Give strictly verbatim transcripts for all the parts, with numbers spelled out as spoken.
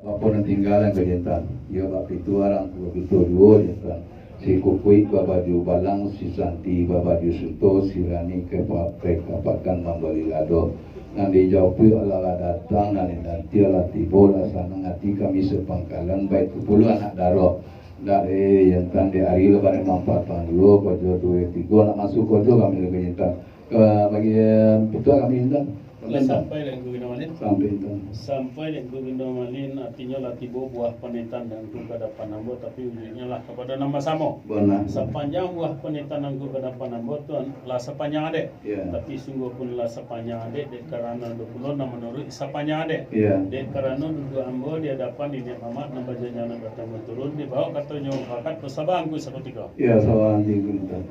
Apo nan tingga lah ka jantan? Iyo, bak pitu arang, ka pitu duo jantan. Si Kukuik babaju balang, si Santi babaju sunto, si Rani ka pa-, ka pakan mambali lado. Nan di Jaupuik alah lah datang, nan di Nanti alah tibo, lah sanang ati kami sapangkalan, baitu pulo anak daro. Ndak, eh, jantan, dek ari lah barek mampatang juo, kojo duo tigo, nak masuak kojo kami lah ka jantan. Ka bagian pituah kami intan. Lah sampai dek Angku Gino Malin? Sampai intan. Sampai dek Angku Gino Malin, artinyo lah tibo buah panitan dek Angku ka dapan ambo, tapi ujuiknyo lah kapado nan basamo. Bana. Sapanjang buah panitan Angku ka dapan ambo tu an-, lah sapanjang adek. Ya. Tapi sungguahpun lah sapanjang adek, dek karano ado pulo nan manuruik sapanjang adek. Ya. Dek karano duduak ambo di adapan niniak mamak nan bajanjang nan batanggo turun, dibawok katonyo bakat basaba Angku sakutiko. Ya, saba Angku intan.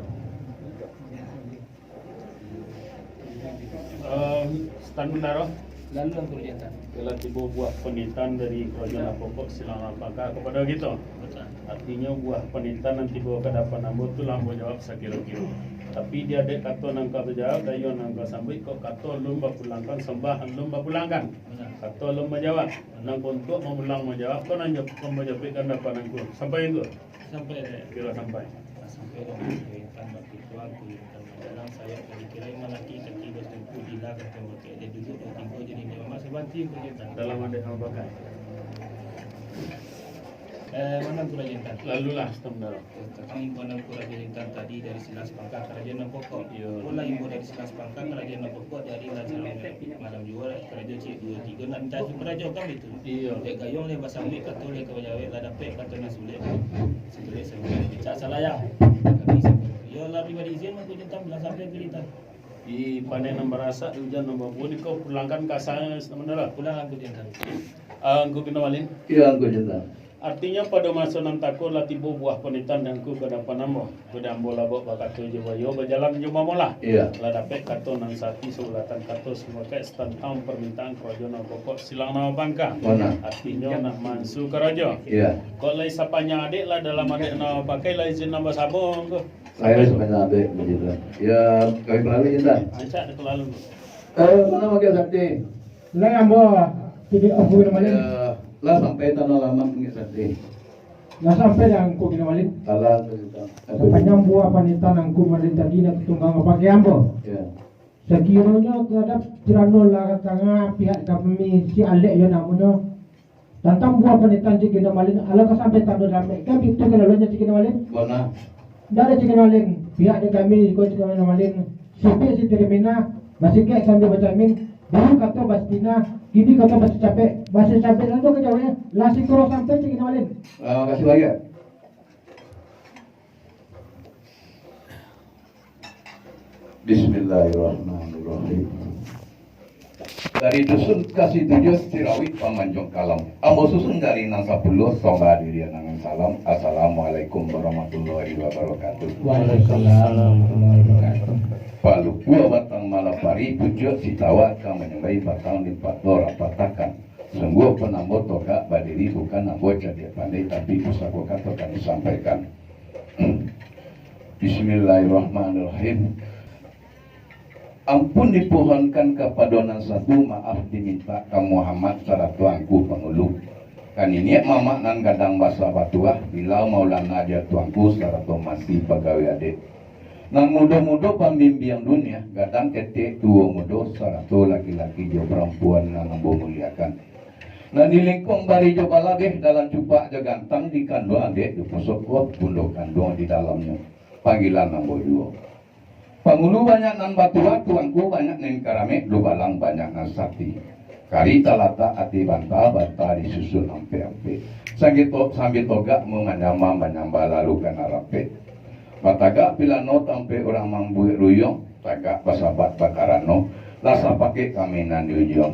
Ehm, Sutan Bendaro. Lalu, Angku Rajo Intan. Lah tibo buah panitan dari karajo nan pokok silang nan pangka kapado kito. Batua. Artinyo, buah panitan nan tibo ka dapan ambo tu lah ambo jawab sakiro-kiro. Tapi, di adek kato nan ka bajawab, dayuang nan ka sambuik, kok kato alun bapulangkan, sambah alun bapulangkan. Batua. Kato alun bajawab. Nan untuak mamulang manjawab, ko nan ja-, nan manjapuikkan dapan Angku. Sampai, Angku? Sampai, Rajo. Kiro sampai. Sampai, Rajo. Intan bak Tuan, Tuan Manjalang, sayok ka dikiro malaki, kaki batumpu, dila ka tambakek, dek duduak dua tigo, jadi niniak mamak sabanti, Angku Rajo Intan. Dalam adek nan bapakai. Eh, mano Angku Rajo Intan? Lalulah, Sutan Bendaro. Tantang imbauan Angku Rajo Intan tadi dari silang sapangka karajo nan pokok. Iyo. Pulo imbau dari silang sapangka karajo nan pokok, jadi lah silang malam juo, karajo ciek duo tigo, nak minta karajo kan itu. Iyo. Dek gayuang lah basambuik, kato lah ka bajawek, lah dapek kato nan sulik. Sulik sampai picak salayang. Tapi, iyo lah pribadi izin, Angku Rajo Intan, bilang sampai ka kita. Di pandai nan barasak, di ujan nan babua, di ko pulangkan ka asa, Sutan Bendaro. Pulang, Angku Rajo Intan. Ah, Angku Gino Malin. Iyo, Angku Rajo Intan. Artinyo, pado maso nan tako lah tibo buah panitan dek Angku ka dapan ambo. Pado ambo lah bak bakato jo bayo, bajalan jo mamolah. Iyo. Lah dapek kato nan sati, saulatan kato, sapakat tantang parmintaan karajo nan pokok silang nan bapangka. Bana. Artinyo, nak mansu karajo. Iyo. Kok lai sapanjang adek lah dalam adek nan bapakai, lah izin nan basamo, Angku. Sayo sapanjang adek, Angku Rajo Intan. Iyo, kami palalui, Intan. Rancak dek lalu, Angku. Eh, mano Magiak Sati? Lah ambo, jadi Angku Gino Malin. Iyo, lah sampai tanah alamat Magiak Sati. Lah sampai dek Angku Gino Malin. Alah, Angku Rajo Intan. Sapanjang buah panitan Angku Malin tadi nak tunggang pakai ambo. Iyo. Sakironyo taradok Cirano lah ka tangah pihak kami si Alek yo namonyo. Tantang buah panitan Cik Gino Malin, alah ka sampai tando dalam, kan itu kalaluannyo Cik Gino Malin? Bana. Ndak ado Cik Gino Malin, pihak dek kami, iko Cik Gino Malin. Sipik si Termina, basikek sambil bacamin, dulu kato basitina, kini kato basicapek, basicapek nan tu ka jauah, yo. Lah sikuro sampai Cik Gino Malin. Ah, makasih banyak. Bismillahirrahmanirrahim. Dari dusun Kasih Tujuh, Sirawik Pamanjong Kalam. Ambo susun dari nan sapuluah, sambah diri dengan salam. Assalamualaikum warahmatullahi wabarakatuh. Waalaikumsalam warahmatullahi wabarakatuh. Palukua batang malapari, pucuak sitawa ka manyambai batang limpah to rapatakan. Sungguah pun ambo togak badiri, bukan ambo cadiak pandai, tapi pusako kato kami sampaikan. Bismillahirrahmanirrahim. Ampun dipohonkan kapado nan satu, maaf diminta ka Muhammad sarato angku pangulu. Ka niniak mamak nan gadang basa batuah, bilau maulana jo tuangku sarato masi pagawai adek. Nan mudo-mudo pambimbiang dunia, gadang ketek tuo mudo, sarato laki-laki jo parampuan nan ambo muliakan. Nan di lingkuang bari jo balabeh, dalam cupak jo gantang, di kanduang adek, di pusok bundo kanduang di dalamnyo. Panggilan ambo juo. Pangulu banyak nan batuah, tuangku banyak nan karamek, dubalang banyak nan sati. Kari talatak ati banta, banta disusun ampek-ampek. Sanggeto-, sambil togak mamanyambah, manyambah lalu kana rapek. Batagak pilano tampek urang mambuek ruyuang, tagak basabat bakarano, lah sapakek kami nan di ujuang.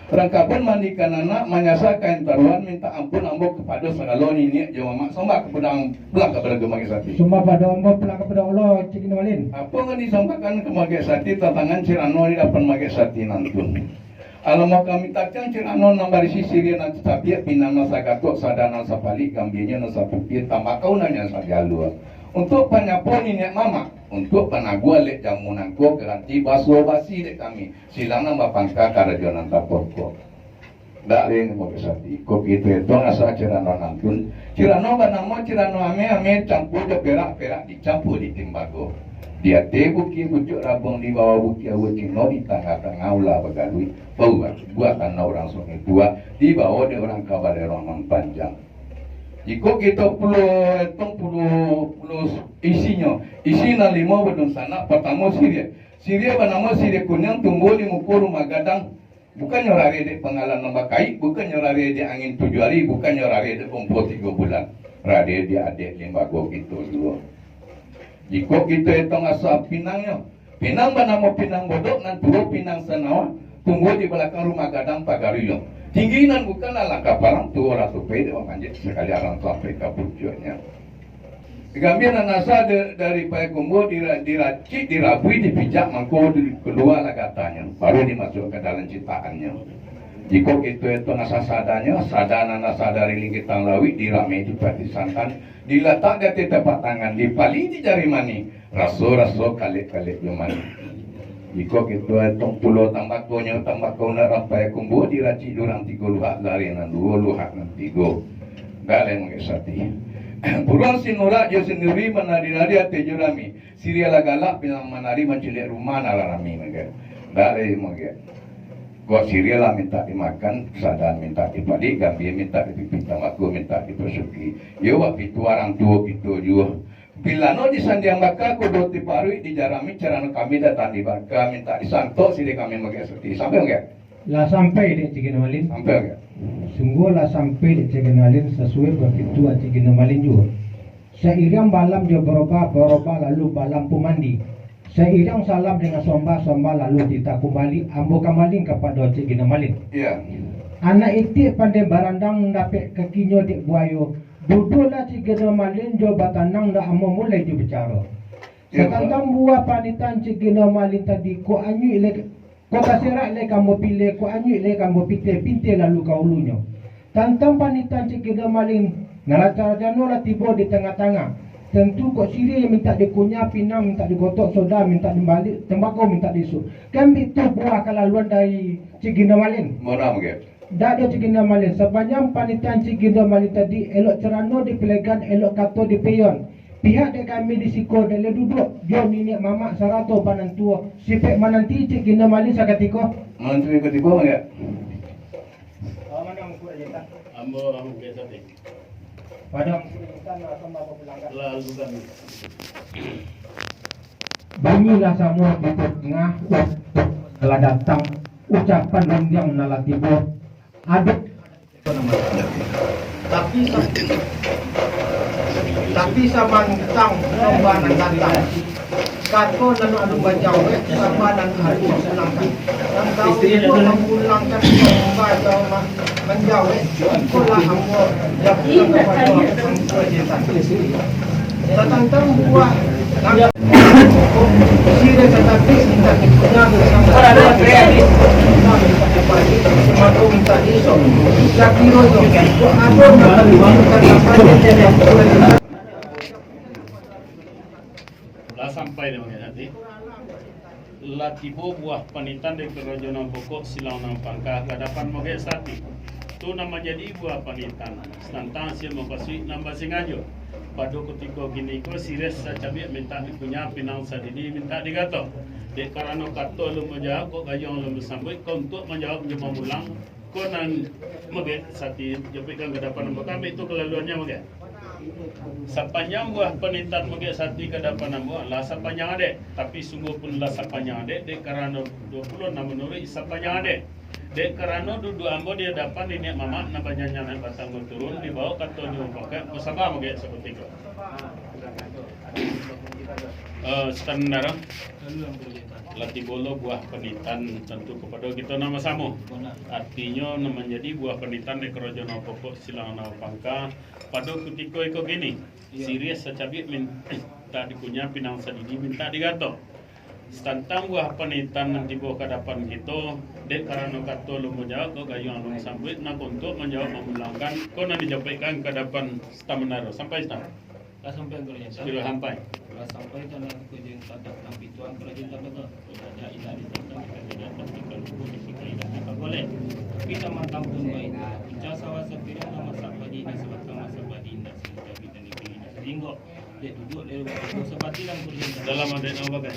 Rangkapun mandikan anak, manyasa kain taruhan, mintak ampun ambo kapado sagalo niniak jo mamak, sambah kapado ang-, pulang kapado Magiak Sati. Sambah pado ambo pulang kapado Allah, Cik Gino Malin. Apo nan disambahkan ka Magiak Sati, tantangan Cirano di dapan Magiak Sati nantun. Alah mah kami takiang Cirano nan barisi siriah nan satapiak, pinang nan sagatok, sada nan sapalik, gambianyo nan sapupia, tambakau nan sajalua. Untuak panyapo niniak mamak, untuak panaguah alek jamu nangko, garanti baso basi dek kami. Silang nan bapangka karajo nan tapokok. Ndak leh, mukasuik iko kito etong asa carano nantun. Carano banamo carano ameh, ameh campua jo perak, perak dicampua di timbago. Di ateh bukik pucuak rabuang, di bawah bukik aua Cino, di tangah-tangah ulah bagaluik. Bau buah tanah urang Sungai Tuak, dibawo dek urang ka Balerong nan panjang. Jikok kito pulo etong pulo, pulo isinyo, isi nan limo badunsanak, partamo siriah. Siriah banamo siriah kuniang, tumbuah di muko rumah gadang. Bukannyo rariah dek panggalan nan bakaik, bukannyo rariah dek angin tujuah ari, bukannyo rariah dek gompo tigo bulan. Rariah dek adek limbago kito juo. Jikok kito etong asa pinangnyo, pinang banamo pinang bodok, nan tuo pinang sanawa, tumbuah di balakang rumah gadang pagaruyo. Tinggi nan bukan alangkah palang, tuo lah tupai dek urang manjek, sakali arang sampai ka pucuaknyo. Gambia nan asa da-, dari Payakumbuah dira-, diracik, dirabui, dipijak, mangko di-, kalua lah gatanyo, baru dimasuak ka dalam citakannyo. Jikok kito etong asa sadanyo, sada nan asa dari linggitan lauik, dirameh di pati santan, dilatak di ateh tapak tangan, dipali di jari manih, raso-raso kalek-kalek jo manih. Jikok kito etong pulo tambakonyo, tambako nan rampai kumbuah, diracik urang tigo luhak, lari nan duo, luhak nan tigo. Ndak lai mangek sati. Buruang sinurak jo sinduri manari-nari ateh jurami. Siriah lah galak, pinang manari mancilek rumah nan lah rami mangek. Ndak lai mangek. Kok siriah lah mintak dimakan, sada mintak dipalik, gambia mintak dipipih, tambako mintak dipasuki. Iyo, bak pitu urang tuo kito juo. Pilano di sandiang baka, kudo tiparuik di jarami, carano kami datang di baka, mintak disantok siriah kami mangek sati. Sampai mangek? Lah sampai dek Cik Gino Malin. Sampai mangek? Sungguah lah sampai dek Cik Gino Malin, sasuai bak pitu Cik Gino Malin juo. Sairiang balam jo barobah, barobah lalu balam pun mandi. Sairiang salam dengan sombah, sombah lalu titah kumbali, ambo kambalin kapado Cik Gino Malin. Iya. Anak itiak pandai barandang, dapek kakinyo dek buayo. Duduaklah Cik Gino Malin jo batanang, ndak ambo mulai jo bicaro. Iya, Pak. Satantang buah panitahan Cik Gino Malin tadi, kok anyuik lai, kok taserak lai ka ambo pileh, kok anyuik lai ka ambo piteh, pinteh lalu ka ulunyo. Tantang panitahan Cik Gino Malin, nan lah sarjano lah tibo di tangah-tangah. Tantu kok siriah mintak dikunyah, pinang mintak digotok, soda mintak dibalik, tambako mintak diisok. Kan bitu buah kalaluan dari Cik Gino Malin. Mana mungkin? Dak ado Cik Gino Malin. Sapanjang panitahan Cik Gino Malin tadi, elok carano dipelegan, elok kato dipeyon. Pihak dek kami di siko, dek lai duduak jo niniak mamak sarato banantuo, sipek mananti Cik Gino Malin sakatiko. Mananti sakatiko, ya? Ambo, ambo biasa, Pak. Padang. Lalu kami. Bunyilah samua di tangah, lah datang ucapan rundiang nan lah tibo. Aduh. Tapi sa-, tapi sabantang sombah nan datang, kato nan alun bajawek, sombah nan alun mapulangkan. Nan tahu itu mapulangkan sombah jawab ma-, manjawek, ikolah ambo japukan kapado angku tadi. Satantang buah nan siriah satapi mintak dikunyah, mintak dipalik, mintak dipasuki. Sakiro tu, ado nan mintak dipalik. Lah sampai di mangek sati. Lah tibo buah panitahan dari karajo nan pokok silang nan pangka ka adapan mangek sati. Tu nan manjadi buah panitahan, satantang sia mukasuik nan basingajo. Pado kutiko kiniko siriah sacabiak mintak dikunyah, pinang sadidi mintak digato. Dek karano kato alun manjawab, kok gayuang alun basambuik, kok untuak manjawab jo mamulang, ko nan mangek sati japuikkan ka adapan ambo. Kami tu kalaluannyo mangek. Sapanjang buah panitahan mangek sati ka adapan ambo, lah sapanjang adek. Tapi sungguah pun lah sapanjang adek, dek karano duo puluah nan manuruik sapanjang adek. Dek karano duduak ambo di adapan niniak mamak nan banyanyi naik batanggo turun, dibaok katonyo mupakaik, basaba mangek sakutiko. Eh, Sutan Mandaro. Lah tibo lo buah panitahan tantu kapado kito nan basamo. Artinyo, nan manjadi buah panitahan dek karajo nan pokok silang nan pangka, pado kutiko iko kini, siriah sacabiak mintak dikunyah, pinang sadidi mintak digato. Satantang buah panitahan nan tibo ka adapan kito, dek karano kato alun manjawab, kok gayuang alun sambuik, nan untuak manjawab mamulangkan, ko nan dijapuikkan ka adapan Sutan Mandaro. Sampai, Sutan. Lah sampai, Guru. Sudah sampai. Lah sampai tanah ko jo intan, datang pituan karajo intan batua. Kok dak indak ditantang, kita tidak datang, kita lupa di sika indak kita boleh. Kita mantang pun baik. Puncak sawah sapirang, masak padi, indak sabatang, masak padi, indak singkah, kita ni pilih, indak singkah. Dek duduk, dek duduk, sapati dalam kursi intan. Dalam ada yang bagai.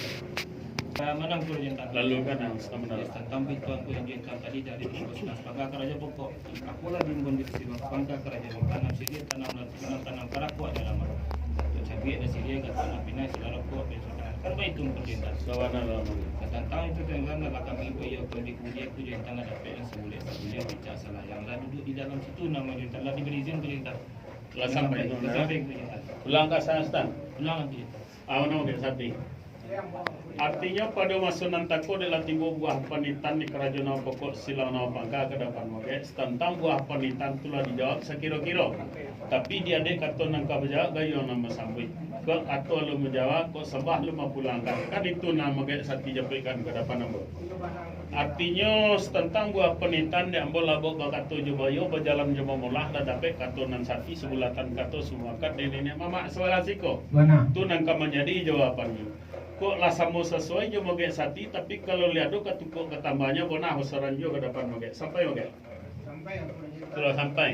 Ah, manang kursi intan. Lalu kan, ah, sama dalam. Ya, tantang pituan ko jo intan tadi dari pukul sebelas pagi karajo pokok. Apolah bimbun di situ, pangka karajo tanam siriah, tanam lati, tanam, tanam karakuak di alaman. Untuk cabiak dan siriah, gatuak nan pinang, sila rokok, besok kanan. Kan baitu mungkin, kan? Sawana lah, Bang. Nah, tantang itu, tantang lah, kami ibu, iyo, kau di kuliah, aku jadi tanah dapek yang sebulan, sebulan, picak salah. Yang lah duduk di dalam situ, nama dia, tak lah diberi izin, boleh tak? Lah sampai, lah sampai, boleh tak? Pulang ka sana, Stan. Pulang nanti. Ah, mana mungkin, Sati? Artinyo, pado maso nan tako dek lah tibo buah panitan di karajo nan pokok silang nan pangka ka dapan magek, satantang buah panitan tu lah dijawab sakiro-kiro. Tapi, di adek kato nan ka bajawab, gayuang nan basambuik. Kok kato alun manjawab, kok sambah alun mapulangkan. Kan itu nan magek Sati japuikkan ka dapan ambo. Artinyo, satantang buah panitan dek ambo labok bakato jo bayo, bajalan jo mamolah, lah dapek kato nan Sati, sabulatan kato samuakat dek niniak mamak sabalah siko. Bana. Tu nan ka manjadi jawabannyo. Kok lah samo sasuai jo magek Sati, tapi kalau liado katukok katambahnyo bonah basaran juo ka dapan magek. Sampai magek? Sampai, Angku Rajo Intan. Sudah sampai.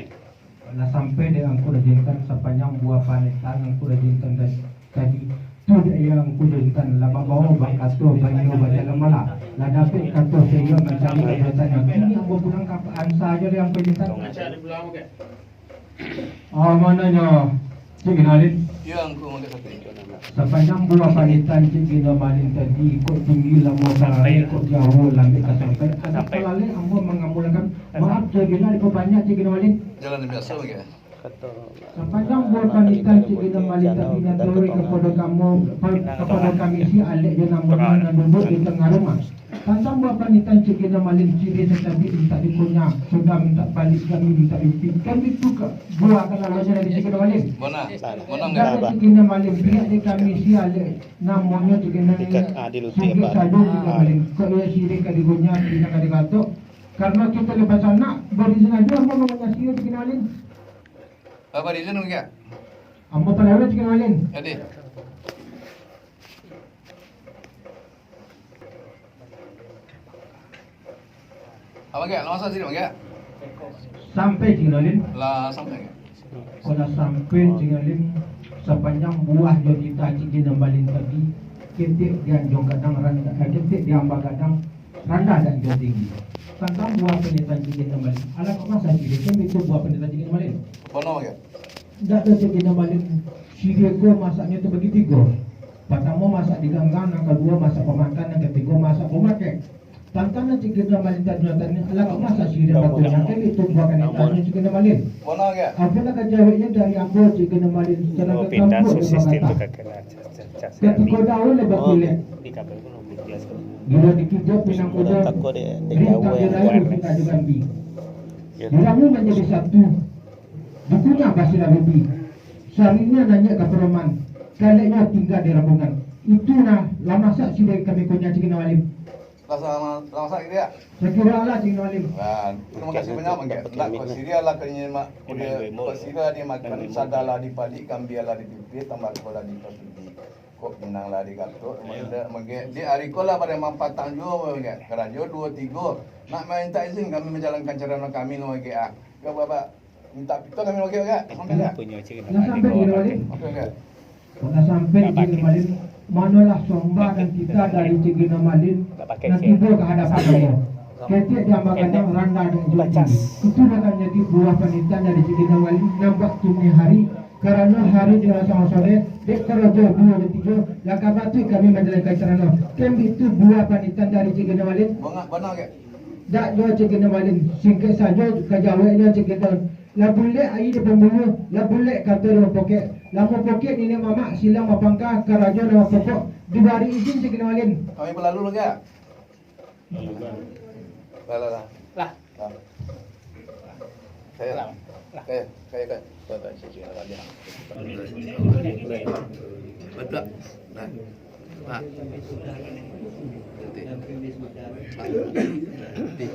Lah sampai dek Angku Rajo Intan, sapanjang buah panitan Angku Rajo Intan tadi, tadi tu dek yang Angku Rajo Intan lah babawo bakato bayo bajalan malah. Lah dapek kato saiyo mancari kato tanyo. Kini ambo pulang ka ansa jo dek Angku Rajo Intan. Ansa di pulang magek. Ah, mananyo, Cik Gino Malin? Iyo, Angku Magek Sati. Sapanjang buah panitan Cik Gino Malin tadi, kok tinggi lamo sarai, kok jauah lambek ka sampai. Agak talalai ambo mangamulakan. Maaf, Cik Gino, dipabanyak, Cik Gino Malin. Jalan biaso, Magek. Sapanjang buah panitan Cik Gino Malin tadi nan turun kapado kamo, kapado kami si alek jo namonyo nan duduak di tangah rumah. Tantang buah panitan Cik Gino Malin, siriah tatabi mintak dikunyah, sudah mintak balik kami mintak mimpi. Kami tu ka buah ka lalonyo dari Cik Gino Malin. Bonah. Bonah. Dari Cik Gino Malin, pihak di kami si alek, namonyo Cik Gino Malin. Singkek sajo Cik Gino Malin. Kok iyo siriah ka dikunyah, pinang ka dikatok. Karano kito lepas anak, bari sengajo ambo mangunyah siriah Cik Gino Malin. Apa reason, Magek? Ambo padawa Cik Gino Malin. Jadi. Apa, Magek? Lah maso sini, Magek? Sampai, Cik Gino Malin. Lah sampai, Magek. Kok lah sampai, Cik Gino Malin, sapanjang buah jo titah Cik Gino Malin tadi, ketek di anjuang gadang, randah, eh, ketek di amba gadang, randah di anjuang tinggi. Tantang buah panitan Cik Gino Malin. Alah, kok maso siriah, kan itu buah panitan Cik Gino Malin. Bonah, Magek. Ndak ado Cik Gino Malin, siriah ko masaknyo tu bagi tigo. Partamo masak di ganggang, nan kaduo masak pamakan, nan katigo masak pamakek. Tantang nan Cik Gino Malin tadi nan tadi, alah kok masak siriah bakonyo, kan itu buah panitan Cik Gino Malin. Bonah, Magek. Apo nan ka jaweknyo dari ambo Cik Gino Malin, sacara tampuak jo bakata. Katiko daun lah bakulek. Gilo dikijok pinang kudo, rintang jo daun pinang jo gambi. Diramu manjadi satu. Dikunyah basilah budi. Sarinyo naiak ka parumahan, kaleknyo tingga di rabungan. Itu nah, lah masak siriah kami kunyah Cik Gino Malin. Lah sa-, lah masak siriah? Sakiro alah Cik Gino Malin. Nah, terima kasih banyak, Magek. Ndak, kok siriah lah kami nyimak, kok siriah dimakan, sadalah dipalik, kambia lah ditipih, tambako lah dipasuji. Kok pinang lah dikatok, Magek. Di ari ko lah pado mampatang juo, Magek. Karajo duo tigo. Nak mintak izin kami manjalankan carano kami, Magek, ah. Ka Bapak. Mintak pito kami, Magek, Magek. Sampai dah? Lah sampai Cik Gino Malin. Oke, Magek. Kok lah sampai Cik Gino Malin, manolah sombah nan titah dari Cik Gino Malin, nan tibo ka hadapan ambo. Ketek di amba gadang, randah di anjuang tinggi. Itu lah ka manjadi buah panitan dari Cik Gino Malin, nan bak kini hari, karano hari di rasang sore, dek karajo duo jo tigo, lah ka batuik kami manjalankan carano. Kan itu buah panitan dari Cik Gino Malin. Bana, bana, Magek. Dak juo Cik Gino Malin, singkek sajo ka jaweknyo Cik Gino. Lah bulek aia di pambuluah, lah bulek kato di mupokek. Lah mupokek niniak mamak, silang mapangka, karajo nan mupokok, dibari izin Cik Gino Malin. Kami balalu lah, Magek. Lah, lah, lah. Lah. Lah. Kayo. Lah. Kayo, kayo, kayo. Batua. Nah. Nah. Nanti. Nah. Nanti.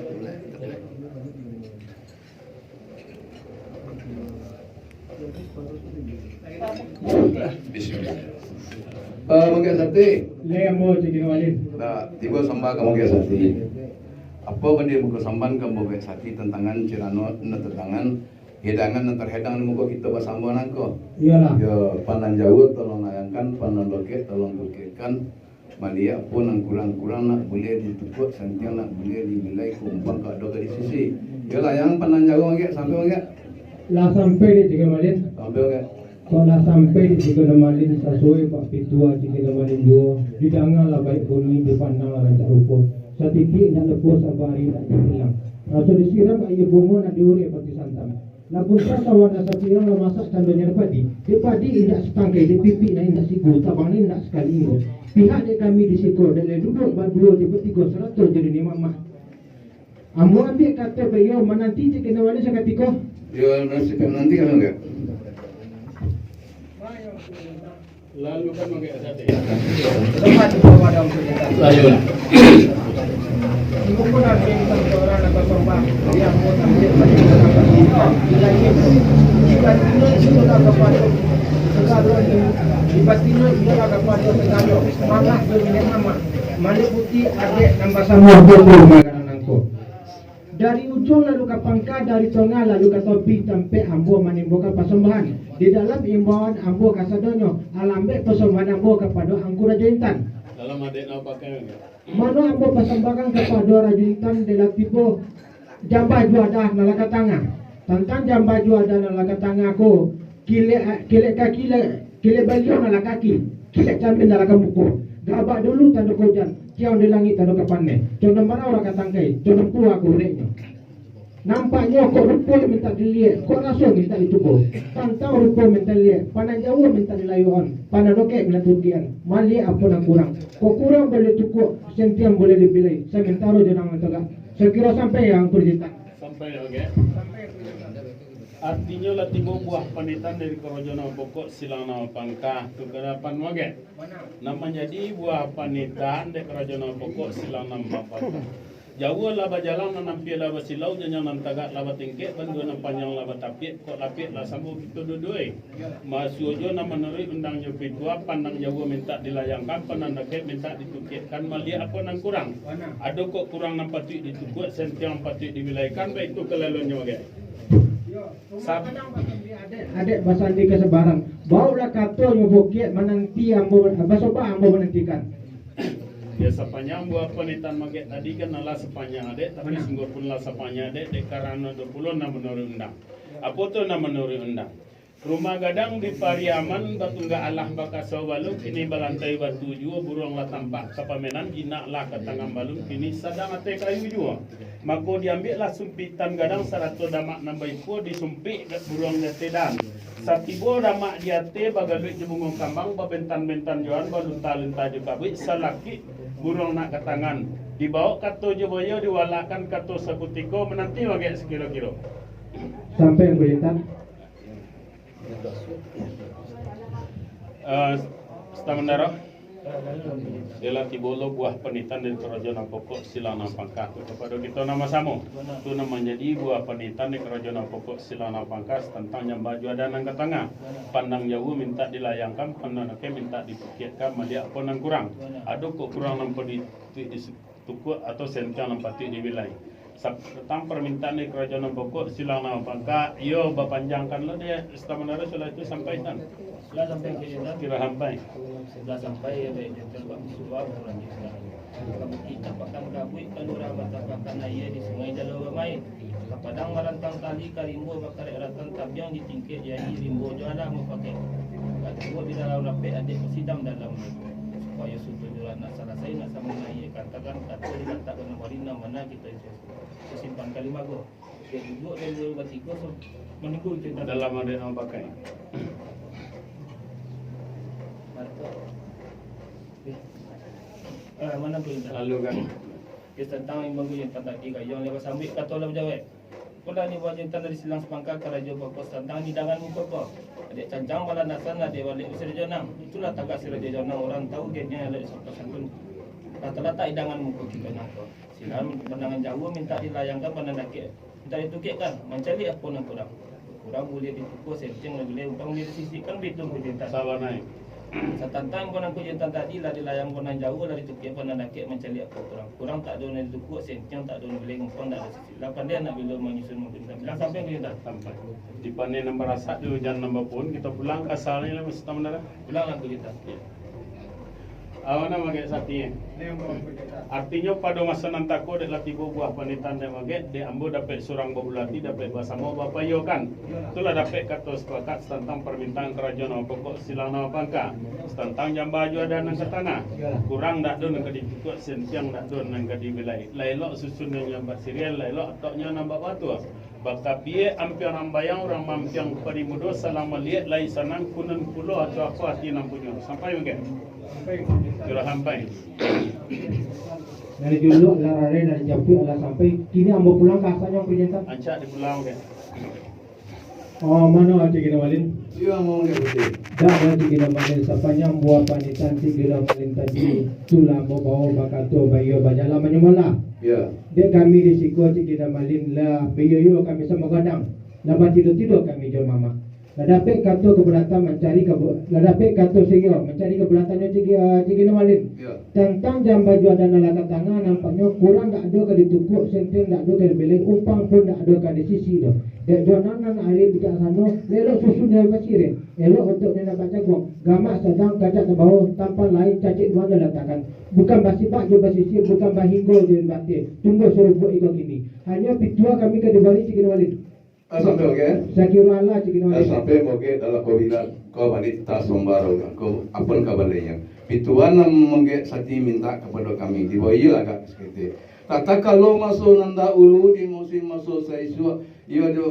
Bismillah. Eh, Manggek Sati. Lai ambo, Cik Kinabalin. Nah, tibo sambah ka Manggek Sati. Apo bana muko samban ka Manggek Sati tantangan cirano nan tantangan hidangan nan tarhidang di muko kito basamo nangko? Iyolah. Yo, pandang jauah tolong layangkan, pandang dokek tolong tukekkan. Maliek apo nan kurang-kurang nak buliah ditukuak, santiang nak buliah dibilai, kumpang ka ado ka di sisi. Yo, layang pandang jauah, Manggek, sampai, Manggek. Lah sampai di tigo malin. Sampai, Manggek. Kok lah sampai di tigo malin, sasuai bak pituah tigo malin juo, didangalah baik bunyi, dipandanglah rancak rupo. Satitiak indak lepo, sabari indak tahilang. Raso disiram aia bungo, nak diurek pati santan. Lah pun rasa warna sapi nan mamasak candonyo dek padi. Dek padi indak satangkai, dek pipik nan indak siku, tabang nan indak sakali inggo. Pihak dek kami di siko, dek lai duduak baduo jo batigo, sarato jo niniak mamak. Ambo ambiak kato baiyo, mananti Cik Kinabalin sakatiko. Yo, nasib mananti, Manggek. Lalu kan Manggek Sati. Lalu lah. Maliputi adek nan basamo, makanan nangko. Dari ujuang lalu ka pangka, dari tongah lalu ka topi, tampek ambo manimbokan pasambahan. Di dalam imbauan ambo kasadonyo, alambek pasambahan ambo kapado Angku Rajo Intan. Dalam adek nan pakai, Manggek. Mano ambo pasambahan kapado Rajo Intan, dek lah tibo jamba juadah nan lah ka tangah. Tantang jamba juadah nan lah ka tangah ko, kilek, kilek ka kilek, kilek baliau nan lah kaki, kilek camin nan lah ka muko. Gabak dulu tando ka ujan, tiang di langik tando ka paneh, condong barau lah ka tangkai, condong pua ka ureknyo. Nampaknyo kok rupo mintak diliek, kok raso mintak ditubo. Tantang rupo mintak diliek, pandang jauah mintak dilayuakan, pandang dokek mintak ditukekan. Maliek apo nan kurang. Kok kurang buliah ditukuak, santiang buliah dibilai, samantaro jo nan tagak. Sakiro sampai, Angku Rajo Intan. Sampai, Manggek. Artinyo lah tibo buah panitahan dari karajo nan bapokok silang nan bapangka. Tu ka dapan, Manggek. Nan manjadi buah panitahan dek karajo nan bapokok silang nan bapangka. Jauah lah bajalan, nan ampia lah basilau, janjang nan tagak lah batingkek, banduo nan panjang lah batapiak, kok lapiak lah samo kito duduai. Masuo jo nan manuruik undang jo pituah, pandang jauah mintak dilayangkan, pandang dakek mintak ditukekkan, maliek apo nan kurang. Ado kok kurang nan patuik ditukuak, santiang patuik dibilaikan, baitu kalaluannyo, Manggek. Sab- Adek basandi ka sabarang. Baoklah kato jo bokek mananti ambo, basobak ambo manantikan. Ya, sapanjang buah panitahan Manggek tadi kan lah sapanjang adek, tapi sungguahpun lah sapanjang adek, dek karano ado pulo nan manuruik undang. Apo tu nan manuruik undang? Rumah gadang di Pariaman, batunggak alah bakaso balun, kini balantai batu juo, buruang lah tampak ka pamenan, jinak lah ka tangan balun, kini sadang ateh kayu juo. Mako diambiaklah sumpitan gadang sarato damak nan baikua, disumpik buruang di ateh dan. Satibo damak di ateh, bagaluik jo bungo kambang, babentan-bentan joan, balunta-lunta jo kabuik, salakik buruang nak ka tangan. Dibaok kato jo boyo, diwalakkan kato sakutiko, mananti Manggek sakiro-kiro. Sampai Angku Intan. Eh, Sutan Mandaro, iyolah tibo lo buah panitahan dari karajo nan pokok silang nan pangka tu kapado kito nan basamo. Tu nan manjadi buah panitahan dari karajo nan pokok silang nan pangka tantang jamba juadah nan ka tangah. Pandang jauah mintak dilayangkan, pandang dakek mintak ditukekkan, maliek apo nan kurang. Ado kok kurang nan patuik di tukuak atau santiang nan patuik dibilai. Sa-, tantang parmintaan dari karajo nan pokok silang nan pangka, iyo bapanjangkan lo dek Sutan Mandaro, sudah itu sampai, Tan? Sudah sampai, Sutan. Kiro sampai. Sudah sampai, ya, baik, jantan bak musuah, urang di sana. Kabuik tampakan kabuik, kalurah batampakan aia, di sungai jalo bamain. Ka padang marantang tali, ka rimbo bakarek ratan, tabiang di tingkek jari, rimbo jo alah mapakek. Ka rimbo di dalam rapek, adek basidang dalam. Supayo suto juran nak salasai, nak samo aia, katakan kato dilantak ka nan bari, nan mana kito Sasimpan ka limago. Oke, duduak dari dua batigo, so, manunggu cerita. Dalam adek nan pakai. Marco. Eh, mana tu, Intan? Lalu kan. Oke, tantang limago yang tantang tiga, yang lewat sambuik, kato lah bajawek. Kok lah ni buah cinta dari silang sapangka, karajo fokus tantang hidangan muko ko. Adek cancang balandasan, adek baliak bisa dijonang. Itulah tagak si Rajo Jonang, urang tahu genyo elok sopan santun. Lah talatak hidangan muko kito nangko. Silang pandangan jauah mintak dilayangkan, pandang dakek mintak ditukekkan, mancaliak apo nan kurang. Kurang buliah ditukua, sentiang lah buliah, kurang buliah disisihkan, baitu Angku Jintan. Sabanai. Satantang ko nan Angku Jintan tadi, lah dilayang ko nan jauah, lah ditukia ko nan dakek, mancaliak ko kurang. Kurang tak ado nan ditukuak, sentiang tak ado nan buliah, umpan tak ado sisih. Lah pandai anak bilo manyusun Angku Jintan. Bilang sampai Angku Jintan. Sampai. Di paneh nan barasak, di ujan nan bapuhun, kita pulang ka asal ni lah, Mas Tamandara. Pulang lah Angku Jintan. Iyo. Awa nan Magek Sati, eh? Artinyo, pado maso nan tako, dek lah tibo buah panitan dek Magek, dek ambo dapek surang babulati, dapek basamo bapayokan. Itulah dapek kato sapakat satantang parmintaan karajo nan bapokok silang nan bapangka. Satantang jamba jo adan nan ka tanah. Kurang dak ado nan ka dicukuak, sentiang dak ado nan ka dibilai. Lah elok susunnyo nan basiriah, lah elok atoknyo nan babatua. Bakapia ampiang rambayang, urang mampiang padi mudo, salang maliek lai sanang, kunun pulo atau apo ati nan punyo. Sampai mungkin? Sudah sampai. Dari juluk lah rarai, dari japuik lah sampai. Kini ambo pulang ka asalnyo, Angku Jintan. Ancak dipulang, Angku. Oh, mano Cik Gino Malin? Iyo, mau nggak betul? Dak lah Cik Gino Malin, sapanjang buah panitan Cik Gino Malin tadi, tu lah ambo bawo bakato baiyo bajalan manyamolah. Iyo. Dek kami di siko Cik Gino Malin lah baiyo-iyo kami samo gadang, lah batido-tido kami jo mamak. Lah dapek kato kabaratan mancari kabu-, lah dapek kato saiyo mancari kabaratannyo Cik Gi-, Cik Gino Malin. Iyo. Tantang jamba jo adan nan lah ka tanah, nampaknyo kurang dak ado ka ditukuak, sentiang dak ado ka dibilai, umpan pun dak ado ka disisih doh. Dek jo nan, nan arif bijaksano, elok susunnyo basiriah, elok atoknyo nan bacaguang, gamak sadang kacak tabawo, tampan lain cacik duo nan latakan. Bukan basibak jo basisih, bukan bahinggo jo bateh, tumbuah sarupuak iko kini. Hanyo pituah kami ka dibari Cik Gino Malin. Ah, sampai oke, eh? Sakiro alah Cik Gino Malin. Ah, sampai oke dalam kau bilang, kau balik tas sombaro, kau apa kabarnya? Pituan nan Magek Sati minta kapado kami, dibawa iyo agak saketek. Tatakalo maso nan dahulu di musim maso saisuak, iyo jo,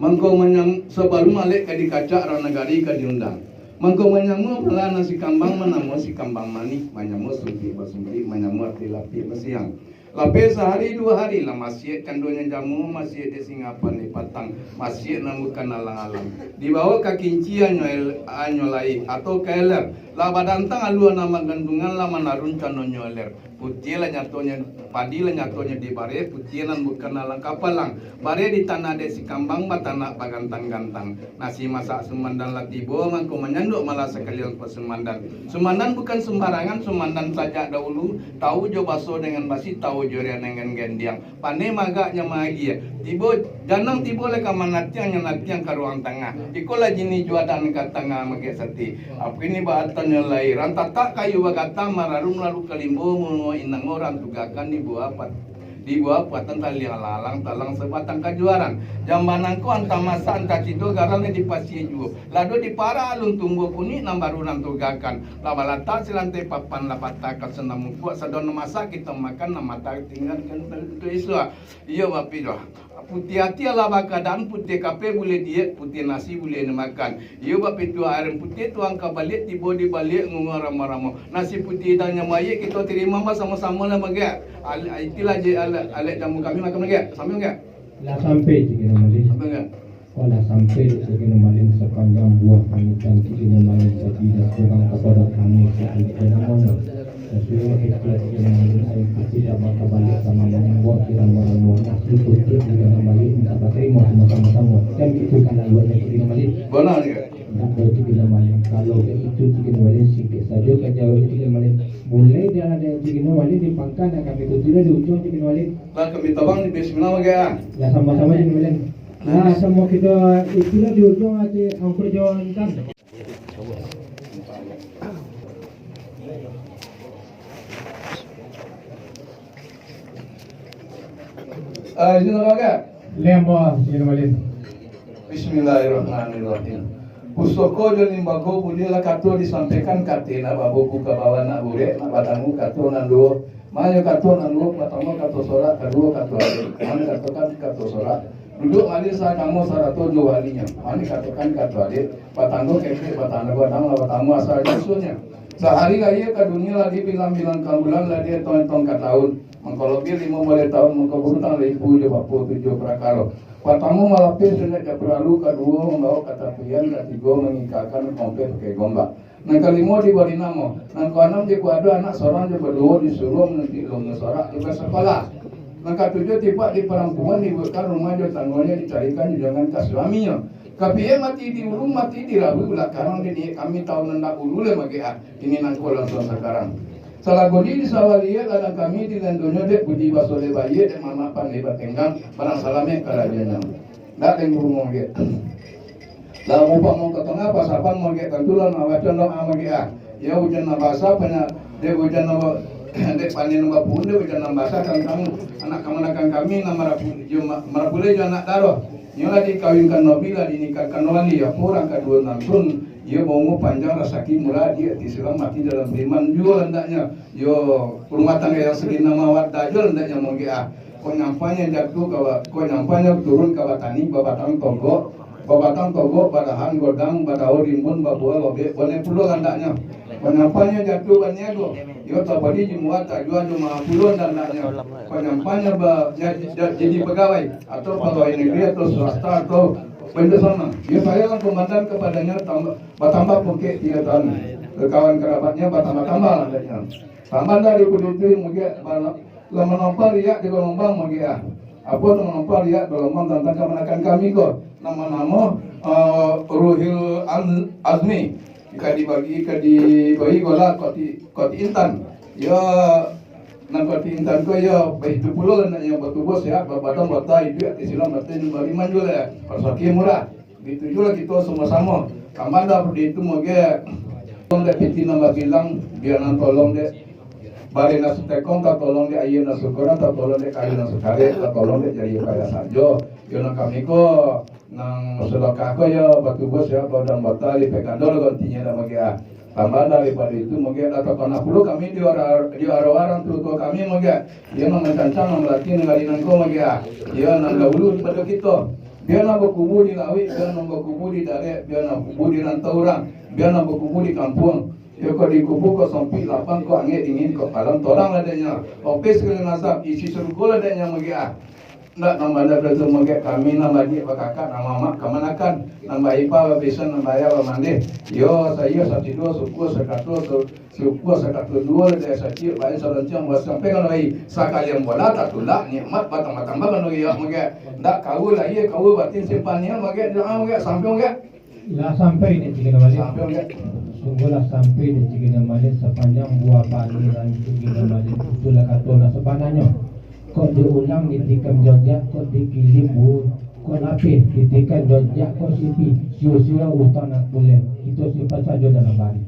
mangko manyam-, sabalum alek ka dikacak, rang nagari ka diundang. Mangko manyamua malah nasi kambang, manamua si kambang manih, manyamua sumpik basumpik, manyamua api lapik basiang. Lapeh sahari duo hari lah masiak kandonyo jamua, masiak dek singapan di patang, masiak nan bukan alang-alang. Dibawo ka kinci anyo el-, anyo lai, atau ka eler. Lah badantang alua nan bagantungan, lah manarun canonyo eler. Putiah lah nyatonyo, padi lah nyatonyo dibareh, putiah nan bukan alang kapalang. Bareh di tanah dek si kambang, batanak bagantang-gantang. Nasi masak sumandan lah tibo, mangko manyanduk malah sakalian pasumandan. Sumandan bukan sumbarangan, sumandan sajak dahulu, tawu jo baso dengan basi, tawu jo rian dengan gendiang. Paneh magaknyo maagiah. Tibo, janang tibo lai ka manatiang, nyo natiang ka ruang tangah. Ikolah jinih juadan ka tangah Magek Sati. Apo ini baatannyo lai? Rantatak kayu bagatang, mararum lalu ka limbo, mulo inang urang tugakan di buah pat-, di buah patan taliang lalang, talang sabatang kajuaran. Jamba nangko antah masak, antah tido, garang di pasia juo. Lado diparak alun tumbuah, kunik nan baru nan tugakan. Lah balatak silantai papan, lah batakan sanang mungkuak, sado nan masak kito makan, nan matah tinggalkan untuak isuak. Iyo, bapidoh. Putiah ati alah bakadaan, putiah kapeh buliah diek, putiah nasi buliah dimakan. Iyo, bapituah air putiah tuang ka baliak, tibo di baliak ngungua ramo-ramo. Nasi putiah idangnyo baiak, kito tarimo basamo-samo lah, Magek. Al-, itulah je alek, alek jamu kami makan, Magek. Sampai, Magek? Lah sampai, Cik Gino Malin. Sampai, Magek? Walah sampai dek Cik Gino Malin, sapanjang buah pamikiran Cik Gino Malin tadi lah surang kapado kami, si alek jo namonyo. Sasuai etika Cik Gino Malin, air putiah dak bakabaliak ka mambuek kirang baramo, nasi putiah di dalam baliak mintak batarimo samo-samo. Kan itu kan laluanyo Cik Gino Malin? Bana, Cik. Indak doh Cik Gino Malin. Kalau kaitu Cik Gino Malin, singkek sajo ka jaweknyo Cik Gino Malin. Mulai dari Cik Gino Malin di pangka, nak kami ikuti lah di ujuang Cik Gino Malin. Lah kami tabang di bismillah, Magek, ah. Lah samo-samo Cik Gino Malin. Nah, samo kito itulah di ujuang ati angkur jo intan. Ah, izin apa, Kak? Lemo, Cik Gino Malin. Bismillahirrahmanirrahim. Pusoko jo limbago buliahlah kato disampaikan, kato nak babuku ka bawah nak burek, nak badangu kato nan duo. Mano kato nan duo, partamo kato sorak, kaduo kato adek. Mano katokan kato sorak, duduak malin saagamo sarato jo walinyo. Mano katokan kato adek, batanggo kepek, batanggo badang, lah batanggo asa jusunya. Sahari lahia ka dunia lah dibilang-bilang ka bulan, lah dietong-etong ka taun. Mangko lobiah limo baleh taun, mangko barutang ribu jo bapuluah tujuah parakaro. Partamo malapeh sunek jo paralu, kaduo mambaok katapian, katigo mangikakan ompeh pakai gombak. Nan kalimo dibari namo, nan kaanam jikok ado anak sorang jo baduo disuruah manuntut ilmu sorak jo basakolah. Nan katujuah, tipak di parampuan dibuekkan rumah jo tanonyo, dicarikan jujangan ka suaminyo. Kapiye mati di ulu, mati di rabu, lah karang di niek kami tahu nan dahulu lai magek ah. Ini nangko langsuang sakarang. Salah goli di sawah liek, ladang kami di landonyo, dek budi basoleh baiak, dek mamak pandai batenggang, barang salamaik karajonyo. Ndak tengku rumo magek. Lah umpamo ka tangah pasapan magek, tantu lah mambaco doa magek ah. Yo, ujan nan basa, panya-, dek ujan nan ba-, dek panen nan bapuun, dek ujan nan basa, tantang anak kamanakan kami, nan marapu-, jo ma-, marapulai jo anak daro. Inyo lah dikawinkan Nabi, lah dinikahkan wali, apo urang kaduo nantun, iyo baumua panjang, rasaki murah, di ati silang, mati dalam iman juo lah andaknyo. Yo, rumah tangga yang sakinah mawaddah juo lah andaknyo magek ah. Kok nyampainya jatuah ka ba-, kok nyampainya turun ka batani, babatang togok, babatang togok, badahan godang, badaur rimbun, babuah lobek, boneh pulo lah andaknyo. Kok nyampainya jatuah baniago, yo tabali jumua, tajua jumua pulo lah andaknyo. Kok nyampainya ba-, jadi, jadi pegawai, atau pegawai negeri, atau swasta, atau benda sama, yo sayolah komandan kapadanya tamba-, batambah pokek tigo tahun. Kawan karabatnyo batambah-tambah lah andaknyo. Tambah dari itu magek bala-, lah manompa riak di galombang magek ah. Apo tu manompa riak galombang tantang kamanakan kami ko? Namo-namo, eh, Ruhil An-, Azmi. Ka dibagi, ka dibagi gola koti, koti intan. Yo, nan koti intan ko yo, baitu pulo lah nak yang batubuh sehat, babadan, batah, iduik, ati silang, batin, bariman juo lah. Rasaki murah. Baitu juo lah kito samo-samo. Kamanda pado itu magek. Tolong dek piti nan babilang, bia nan tolong dek bareh nan satekong, tatolong dek aia nan sakurang, tatolong dek kayu nan sakarek, tatolong dek jari upaya sajo. Yo nan kami ko, nan sadakah ko yo batubuh sehat, badan batah, lipek gando lah gantinyo dak magek ah. Tambah daripado itu magek, dak takana pulo kami di ara-, di arah urang tuo-tuo kami magek. Iyo nan mancancang, nan malatiah nagari nangko magek ah. Iyo nan dahulu daripado kito. Bia nan bakubua di lauik, bia nan bakubua di darek, bia nan bakubua di rantau urang, bia nan bakubua di kampuang. Iyo kok dikubua, kok sompik lapang, kok angek dingin, kok palam torang lah dek nyo. Lapeh sagalo nasab, isi sarugo lah dek nyo magek ah. Ndak nan bana tu magek, kami nan badiak bakakak, nan mamak kamanakan, nan baipa babisan, nan baayah bamandeh. Iyo, saiyo, satiduo, sukua, sakato, su-, sukua, sakato duo, lah dek saciek, bain saloncong, basampai ka nan bayi. Sakalian bola tatulak, nikmat batambah-tambah ka nan bayi magek. Ndak kawa lahia, kawa batin, simpan niat magek, doa magek, sampai magek. Lah sampai dek Cikgu Namalis. Sampai, Ujang. Sungguhlah sampai dek Cikgu Namalis, sapanjang buah panitan Cikgu Namalis. Itulah kato nan sabananyo. Kok diulang ditikam jojak, kok dikilim bu-, kok lapeh ditikam jojak, kok sipih, sio-sio utang nan kuleh. Kito simpan sajo dalam barih.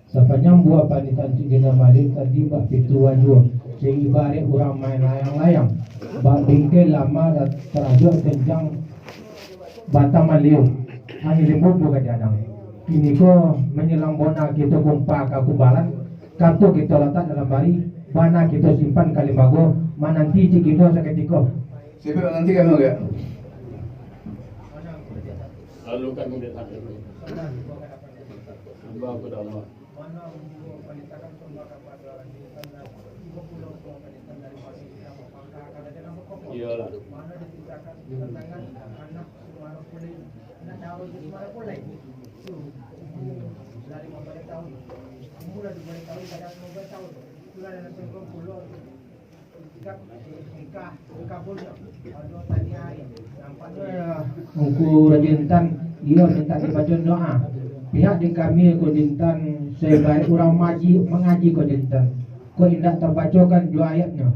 Sapanjang buah panitan Cikgu Namalis tadi bak pitua juo, saibarek urang main layang-layang. Bak bingkai lama da-, tarajuak kencang batang maliu, angin limbo pun ka diadang. Kini ko manyalang bona kito kumpa ka kubalan, kato kito latak dalam barih, bana kito simpan ka limbago, mananti cik kito sakutiko. Siapa mananti kami, Ujang? Lalu kan, Ujang, sampai. Hamba kepada Allah. Iyolah. Ungku Rajo Intan, iyo mintak dibaco doa. Pihak di kami ko Intan, sabagai urang maji, mangaji ko Intan. Kok indak tabacokan juo ayatnyo,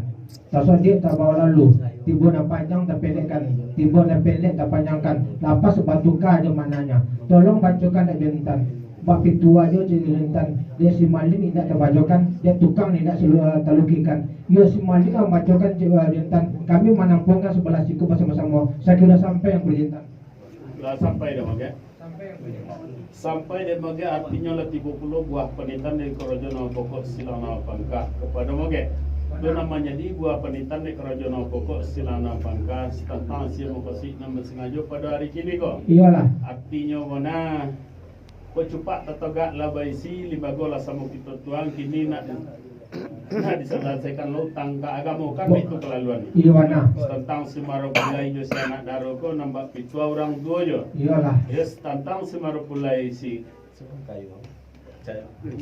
tasadiak tabao lalu, tibo nan panjang tapendekkan, tibo nan pendek tapanjangkan, lapas batuka jo maknanyo. Tolong bacokan dek Intan. Bak pitua jo Intan, dek si Malik indak tabacokan, dek tukang indak salu-, talukikan. Iyo si Malik mambacokan, Intan. Kami manampuangkan sabalah siku basamo-samo. Sakiro sampai, Ungku Intan. Lah sampai dah, Magek? Sampai, Ungku Intan. Sampai dek Magek, artinyo lah tibo pulo buah panitan dari karajo nan bapokok silang nan bapangka kapado Magek. Tu nan manjadi buah panitan dari karajo nan bapokok silang nan bapangka, satantang asia mukasuik nan basangajo pado ari kini ko. Iyolah. Artinyo bana, Kok cupak tatogak lah baisi, limbago lah samo kito tuang, kini nak, nak disalasaikan lo utang ka agamo, kan baitu kalaluan. Iyo, bana. Tantang si marapulai jo si anak daro ko, nan bak pitua urang tuo jo. Iyolah. Yes, tantang si marapulai si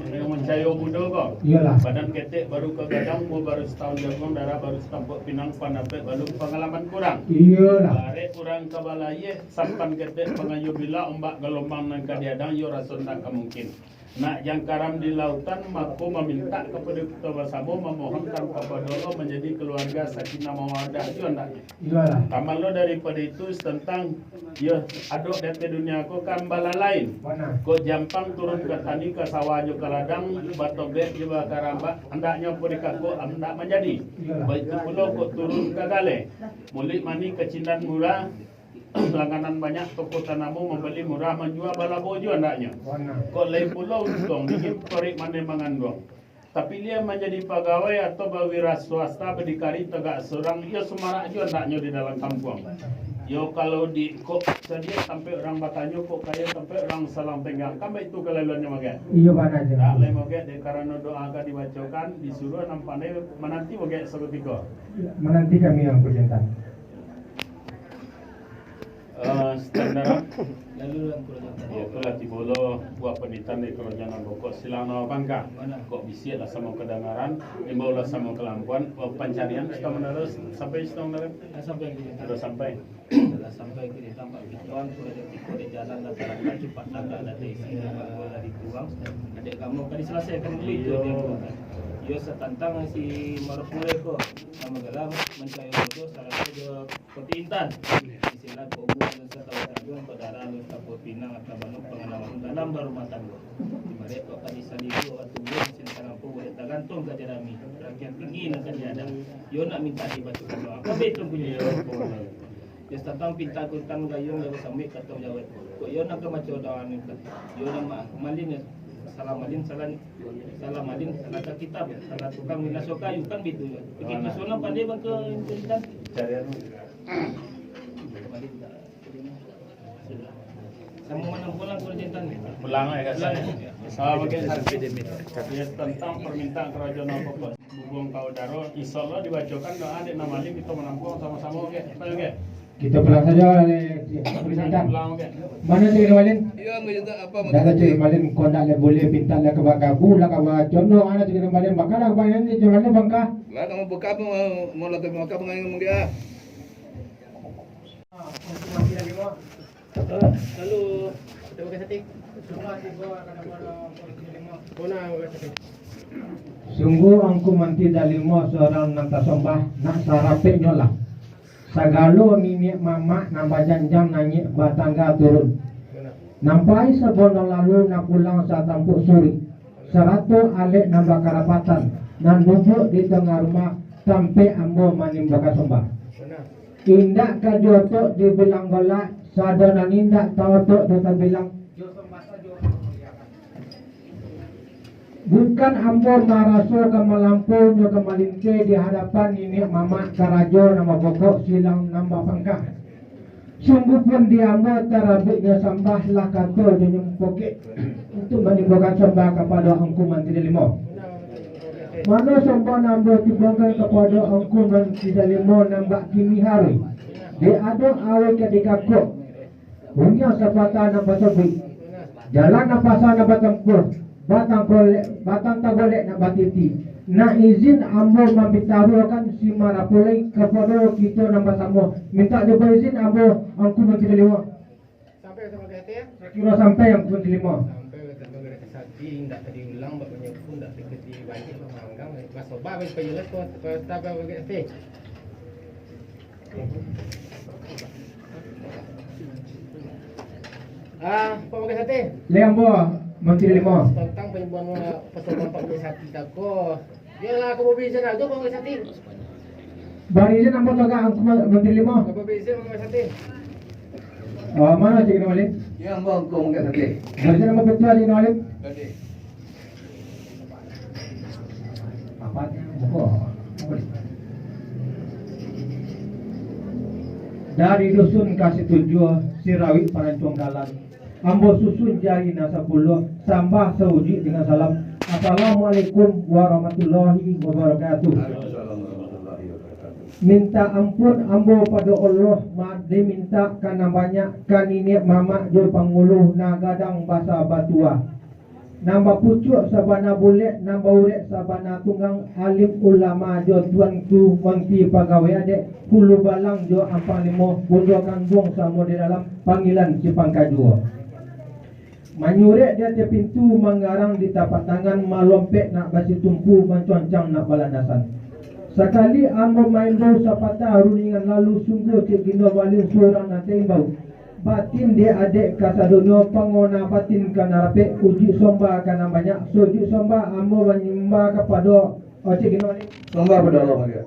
Yang mancayo mudo ko. Iyolah. Badan ketek baru ka gadang, umua baru satahun jaguang, darah baru satampuk pinang, pandapek balun, pangalaman kurang. Iyolah. Barek urang ka balayie, sampan ketek pangayo bila, ombak galombang nan ka diadang, iyo raso ndak ka mungkin. Nak jangkaram di lautan, mako mamintak kapado kito basamo, mamohonkan kapado Allah manjadi kaluarga sakinah mawadah juo andaknyo. Iyolah. Tambah lo daripado itu, satantang iyo adok di ateh dunia ko kan balalain. Bana. Kok jampang turun ka tani, ka sawah jo ka ladang, batobek jo bakarambak, andaknyo apo dikakok, andak manjadi. Iyolah. Baitu pulo kok turun ka galeh, muluik manih ka cindan murah, langganan banyak, toko tanamo mambali murah, manjua balabo juo andaknyo. Bana. Kok lai pulo untuang, dingin parik manih manganduang. Tapiliah manjadi pagawai atau bawira swasta, badikari tagak surang, iyo sumarak juo andaknyo di dalam kampuang. Iyo kalau di kok sadiak sampai urang batanyo, kok kayo sampai urang salang tenggang, kan baitu kalaluannyo, Mogek? Iyo, bana, Jan. Ndak lai, Mogek, dek karano doa ka dibacokan, disuruah nan pandai mananti, Mogek, sakutiko. Mananti kami, Angku Jintan. Eh, standar. Lalu dalam kerajaan tadi. Ya, itulah tibo lo buah panitahan dari kerajaan nan pokok silang nama bangka. Mana? Kok bisiak lah samo kadangaran, imbau lah samo kalampuan, buah pancarian sudah menerus sampai sudah menerus. Dah sampai ke Sudah sampai. Dah sampai ke Tampak Pituan, kerajaan tiko di jalan lah talatak, cepat lah tak ada isi, nama gua dari tuang. Adik kamu kan diselesaikan dulu itu. Iya. Dia buat. Yo, satantang si Maruf Mulai ko, nama gala mencari jodoh, salah satu Kota Intan. Istilah kubu dan serta tanjuang, saudara lu tapur pinang, atau bangun pengalaman dalam barumah tangga. Ibarat kok tadi salibu, atau buah mesin tarampu, boleh tagantung ka jerami. Rakyat tinggi nak ka diadang. Yo nak minta dibantu doa. Apa betul punya yo? Yo satantang pinta kutan gayung, lalu sambil kata jawab. Kok yo nak ka maco doa ni? Yo nak ma-, malin, salah malin, salah, salah malin, salah ka kitab, salah tukang minaso kayu, kan begitu yo. Begitu sono pandai bangka intan. Carian. Samo manang pulang ko Jintan. Pulang, eh, kasar. Pulang, eh. Ah, bagian sakit. Ya, tantang parmintaan karajo nan pokok bubuang ka udaro, insyaallah dibacokan doa dek nan malin, kito manampuang samo-samo, oke. Baik, oke. Kito pulang sajo, eh, Jintan. Pulang, oke. Mano Cik Malin? Iyo, Angku Jintan, apo maksud? Dah, Cik Malin, kok ndak lai buliah, pinta lah ka bagabu, lah ka bacondo, mano Cik Malin, baka lah ka bangka. Lah, kamu buka apo, mau, mau lah ka bangka, bangka, bangka. Sungguah Angku Mantri Dalimo surang nan tasombah, nak sarapeknyo lah. Sagalo niniak mamak nan bajanjang naiak batangga turun. Nan pai sabono lalu, nan pulang satampuk suruik. Sarato alek nan bakarapatan, nan duduak di tangah rumah, tampek ambo manimbakan sombah. Indak ka diotok dibilang golak, sado nan indak taotok dek tabilang. Bukan ambo maraso ka malampau nyo ka malinteh di hadapan niniak mamak karajo nan bapokok silang nan bapangka. Sungguahpun di ambo tarabiknyo sambah lah kato jo nyumpokek, untuak manimbakan sombah kapado Angku Mantri Dalimo. Mano sombah nan ambo timbangkan kapado Angku Mantri Dalimo nan bak kini hari? Dek ado awai ka dikakok, huniang sapatah nan basobik, jalan nan pasa nan batampuah, batang kolek, batang tagolek nan batiti. Nak izin ambo mambitaruahkan si marapulai kapado kito nan basamo. Mintak dibaizin ambo Angku Mantri Dalimo. Sampai, sampai ka hati, ya? Sakiro sampai Angku Mantri Dalimo. Sampai ka hati, sampai ka hati, indak ka diulang, bak banyak pun, indak ka dibanyak, bak manggang, bak soba, bak pajelas, bak, bak, bak, bak hati. Ah, Pak Mangkasati. Lai ambo, Mantri Dalimo. Tantang panyambuahan, ah, pasokan Pak Mangkasati tako. Yolah, ka bari izin ajo, Pak Mangkasati. Bari izin ambo tagak, Angku Ma-, Mantri Dalimo. Ka bari izin, Pak Mangkasati. Ah, mano Cik Kinamalin? Yo, ambo Angku Mangkasati. Bari izin ambo patua, Cik Kinamalin. Tadi. Dari dusun ka Situnjuah, Sirawik Parancuang Dalan. Ambo susun jari nan sapuluah, sambah saujuik dengan salam. Assalamualaikum warahmatullahi wabarakatuh. Minta ampun ambo pado Allah, ma-, diminta ka nan banyak, ka niniak mamak jo pangulu nan gadang basa batua. Nan bapucuak sabana bulek, nan baurek sabana tunggang, alim ulama jo tuanku, manti pagawai adek, hulu balang jo ampang limo, bundo kanduang samo di dalam, panggilan si pangka juo. Manyurek di ateh pintu, manggarang di tapak tangan, malompek nak basitumpu, manconcang nak balandasan. Sakali ambo maimbau sapatah runingan lalu, sungguah Cik Gindo Walin surang nan taimbau. Batin dek adek kasadonyo, pangona batin ka nan rapek, ujuik somba ka nan banyak, sujuik somba ambo manyumbah kapado Cik Gindo Walin. Somba pado Allah, mangga.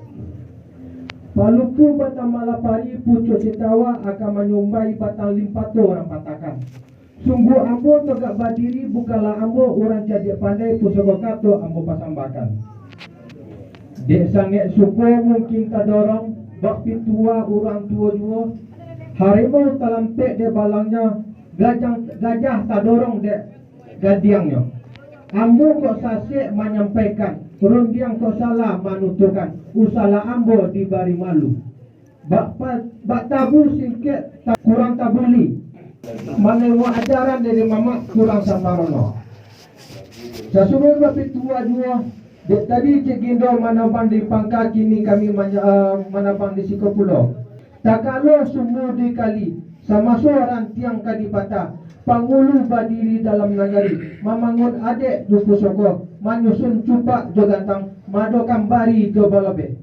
Palupu batambah lapari, pucuak sitawa akan manyumbai batang limpato urang patakan. Sungguah ambo togak badiri, bukanlah ambo urang cadiak pandai, pusako kato ambo pasambahkan. Dek sangek suko mungkin tadorong, bak pitua urang tuo juo, harimau talampek dek balangnyo, gajang, gajah tadorong dek gadiangnyo. Ambo kok sasek manyampaikan, rundiang kok salah manutukan, usahlah ambo dibari malu. Bak pa-, bak tabu singkek ta-, kurang tabuli. Manengok ajaran dari mamak kurang samparono. Sasudah bapitua juo, dek tadi Cik Gindo manabang di pangka, kini kami manya-, eh, manabang di siko pulo. Takalo sumbu di kali, samaso rantiang ka dipatah, pangulu badiri dalam nagari, mamangun adek jo pusoko, manyusun cupak jo gantang, madokan bari jo balobeh.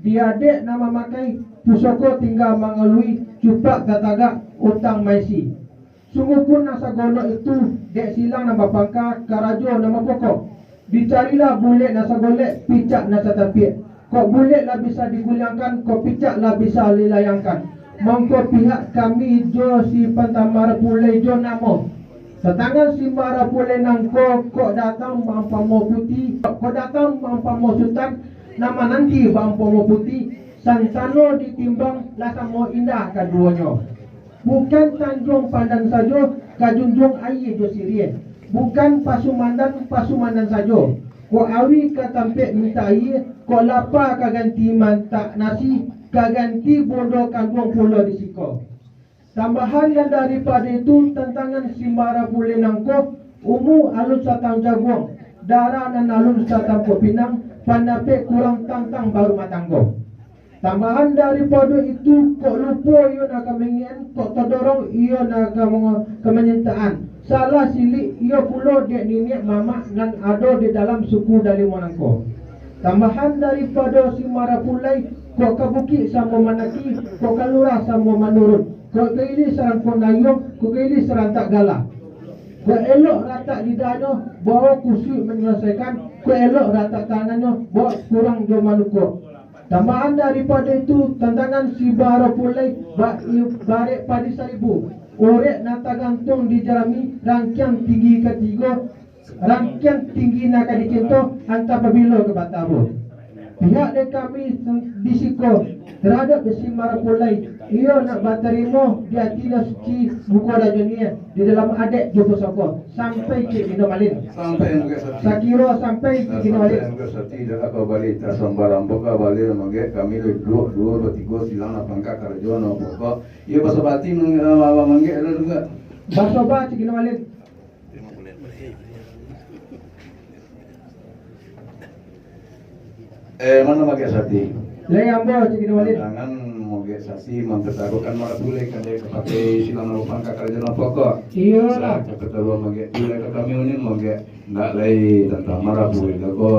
Di adek nan mamakai pusoko tingga mangalui cupak tatagak utang maisi. Sungguahpun nan sagolok itu dek silang nan bapangka, karajo nan bapokok. Dicarilah bulek nan sagolek, picak nan satapiak. Kok bulek lah bisa diguliangkan, kok picak lah bisa dilayangkan. Mangko pihak kami jo si Pantamara Pulai jo namo. Tatangan si Mara Pulai nangko, kok datang baumpamo putih, kok datang baumpamo sutan, nan mananti baumpamo putih, santano ditimbang lah samo indah kaduonyo. Bukan Tanjuang Pandan sajo, ka junjuang aia jo siriah. Bukan Pasumandan, Pasumandan sajo. Kok awi ka tampek mintak aia, kok lapa ka ganti mantak nasi, ka ganti bundo kanduang pulo di siko. Tambahan nan daripado itu, tantangan si Mara Pulai nangko, umua alun satang jaguang, darah nan alun satampuk pinang, pandapek kurang tantang barumah tanggo. Tambahan daripado itu, kok lupo iyo nan ka mangian, kok tadorong iyo nan ka mango-, ka manyentaan. Salah silik iyo pulo dek niniak mamak nan ado di dalam suku Dalimo nangko. Tambahan daripado si Mara Pulai, kok ka bukik samo mandaki, kok ka lurah samo manurun, kok ka ilia sarangkuang dayuang, kok ka ilia sarantak galah. Kok elok ratak lidahnyo, bao kusuik manyalasaikan, kok elok ratak tangannyo, bao kurang jo malukok. Tambahan daripado itu, tantangan si Mara Pulai ba-, ibarek padi saribu, urek nan tagantuang di jarami, rangkiang tinggi katigo, rangkiang tinggi nan ka dicinto, antah pabilo ka batabo. Pihak dari kami di siko, taradok si Mara Pulai, iyo nak batarimo di ati nan suci, buko rajo nian, di dalam adek jo pusako, sampai Cik Gindo Walin. Sampai Mangga Sati. Sakiro sampai Cik Gindo Walin. Sampai Mangga Sati, dak ka bali, tasambaran buka bali, Mangga, kami duduak duo batigo silang nan pangka karajo nan pokok. Iyo, basobati Mangga, Mangga, ado juga. Basoba Cik Gindo Walin. Eh, mano Mangga Sati? Lai ambo, Cik Gindo Walin. Jangan Mangga Sati mampataruahkan Mara Pulai ka dek ka pakai silang nan pangka karajo nan pokok. Iyolah. Sa-, kata dua Mangga Pulai ka kami unin Mangga. Ndak lai tantang Mara Pulai dah ko.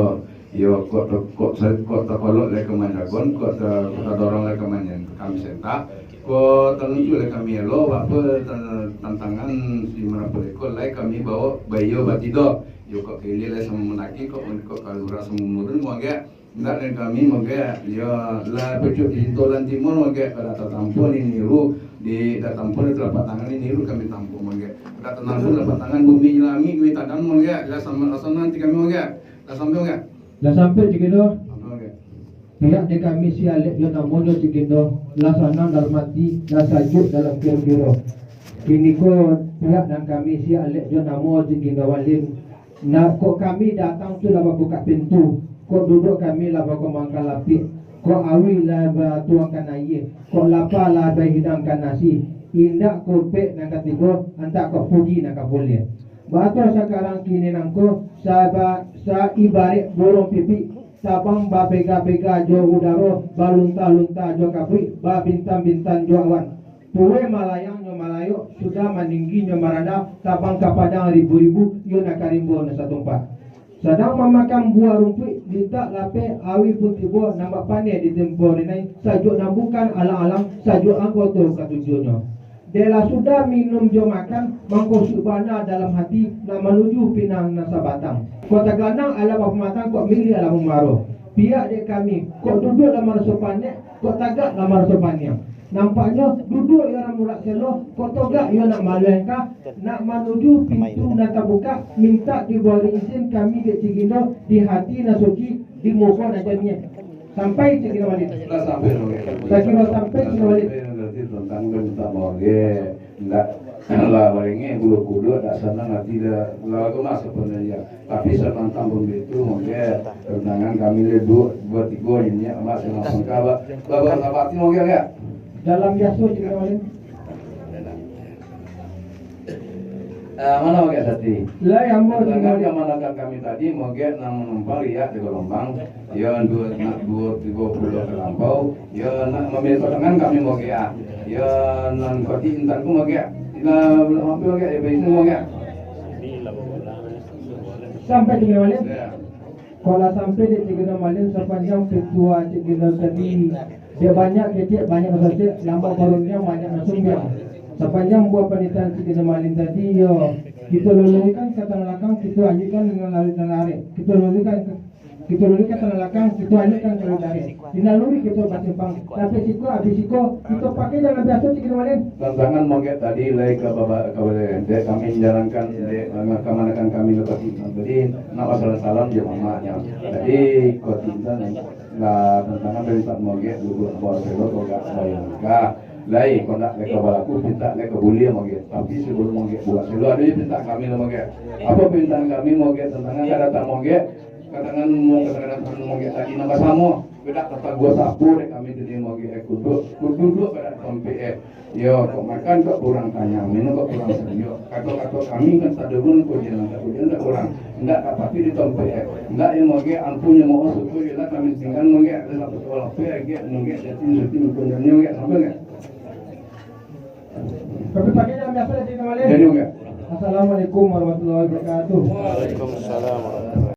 Iyo, kok ta-, kok sa-, kok takolok lai ka manjagon, kok ta-, kok tadorong lai ka manyen-, kami sentak. Kok taluncu lai kami elo, apo tan-, tantangan si Mara Pulai ko lai kami baok baiyo batido. Yo, kok ka ilia lai samo mandaki, kok, kok ka lurah samo manurun, Mangga. Indak dari kami, Mangga. Yo, lah pucuak di Tolan Timur, Mangga. Kada tatampuah ni niru, di, kada tatampuah di telapak tangan ni niru kami tampuah, Mangga. Kada tatampuah telapak tangan bumi langik, kami tadang, Mangga. Lah samo, lah samo nanti kami, Mangga. Lah sampai, Mangga. Lah sampai, Cik Gindo. Sampai, Mangga. Pihak di kami si alek jo namonyo Cik Gindo, lah sanang dalam ati, lah sajuak dalam kiro-kiro. Kini ko pihak nan kami si alek jo namo Cik Gindo Walin, nah, kok kami datang tu lah babukak pintu, kok duduak kami lah bakumangkan lapiak, kok awi lah batuangkan aia, kok lapa lah bahidangkan nasi, indak kopek nan katigo, antak kok puji nan kapuliah. Bato sakarang kini nangko, saba-, saibarek burung pipik, tabang babega-bega jo udaro, balunta-lunta jo kabuik, babintang-bintang jo awan. Puweh malayang nyo malayok, sudah maninggi nyo maranda, tabang ka padang ribu-ribu, iyo nak ka rimbo nan satumpak. Sadang mamakan buah rumpuik, litak lapeh, awi pun tibo, nan bak paneh di tempo rinai, sajuak nan bukan alang-alang, sajuak angko tu katujuahnyo. Dek lah sudah minum jo makan, mangko suik bana dalam hati, nak manuju pinang nan sabatang. Kok taganang alah bapamatang, kok miliah lah mambaro. Piak dek kami, kok duduak lah maraso panek, kok tagak lah maraso paniang. Nampaknyo duduak iyo nan murak selo, kok tagak iyo nak maluangkah, nak manuju pintu nan tabukak, mintak dibari izin kami dek Cik Gindo di hati nan suci, di muko nan janiah. Sampai Cik Gindo Malin. Lah sampai, Bang. Sakiro sampai Cik Gindo Malin. Sampai, berarti tantang mintak maaf, ndak lah barengeh, kudo-kudo, dak sanang hati dah. Lah, aku mah sebenarnya. Tapi satantang pun itu, mungkin tantangan kami le duo, duo tigo ini, amat sangat sangka, ba-, ba-, ba-, ba-, hati mungkin, ya. Dalam biaso Cik Gindo Malin. Ah, mano mungkin tadi? Lai ambo Tantangan Cik Gindo Malin. Yang manakan kami tadi, mungkin nang manumpang liak di Gelombang, yo, duo, nak duo, tigo puluah talampau, yo, nak mamilih pasangan kami mungkin, ah. Yo, nan koti intan tu mungkin, ina, hampir mungkin, ya, baitu mungkin. Sampai Cik Gindo Malin? Ya. Kok lah sampai dek Cik Gindo Malin, sapanjang petua Cik Gindo tadi, dek banyak kecek, banyak basasek, lambat barundiang, banyak basumbiang. Sapanjang buah panitahan Cik Gindo Malin tadi, yo, kito luluihkan ka tanah lakang, kito anjuikkan nan laruik nan larek. Kito luluihkan, kito luluihkan tanah lakang, kito anjuikkan ka laruik larek. Di nan luruih kito basimpang, tapi siko abih siko, kito pakai jalan biaso Cik Gindo Malin. Tantangan mungkin tadi lai ka baba-, ka baleh, dek kami menjalankan, dek, eh, kamanakan kami lepas itu tadi, nak basalam-salam jo mamaknyo. Jadi, kok tinta nan, lah, tantangan dari tak mungkin duduk bawah selo, kok gak bayangkan. Lai, kok nak leka balaku, pinta leka buliah mungkin. Tapi sebelum mungkin buat selo, ada je pinta kami lah mungkin. Apa pintaan kami mungkin tantangan ka datang mungkin? Katangan mo, katangan mo, mungkin tadi nambah samo. Bedak tataguah sapo dek kami tadi mungkin, eh, kuduk, kuduk, kuduk bedak tampek, eh. Yo, kok makan kok kurang kanyang, minum kok kurang sadiok. Kato-kato kami kan sadurun ko je nan tak ujan tak kurang. Ndak dapati di tampek, eh. Ndak yo mungkin ampun yo mohon syukur je lah kami tinggal mungkin ada lapeh lapeh, eh, mungkin yatim sutim pun dan mungkin sampai nggak? Tapi pakai dalam biasa aja kembali. Jadi mungkin. Assalamualaikum warahmatullahi wabarakatuh. Waalaikumsalam warahmatullahi wabarakatuh.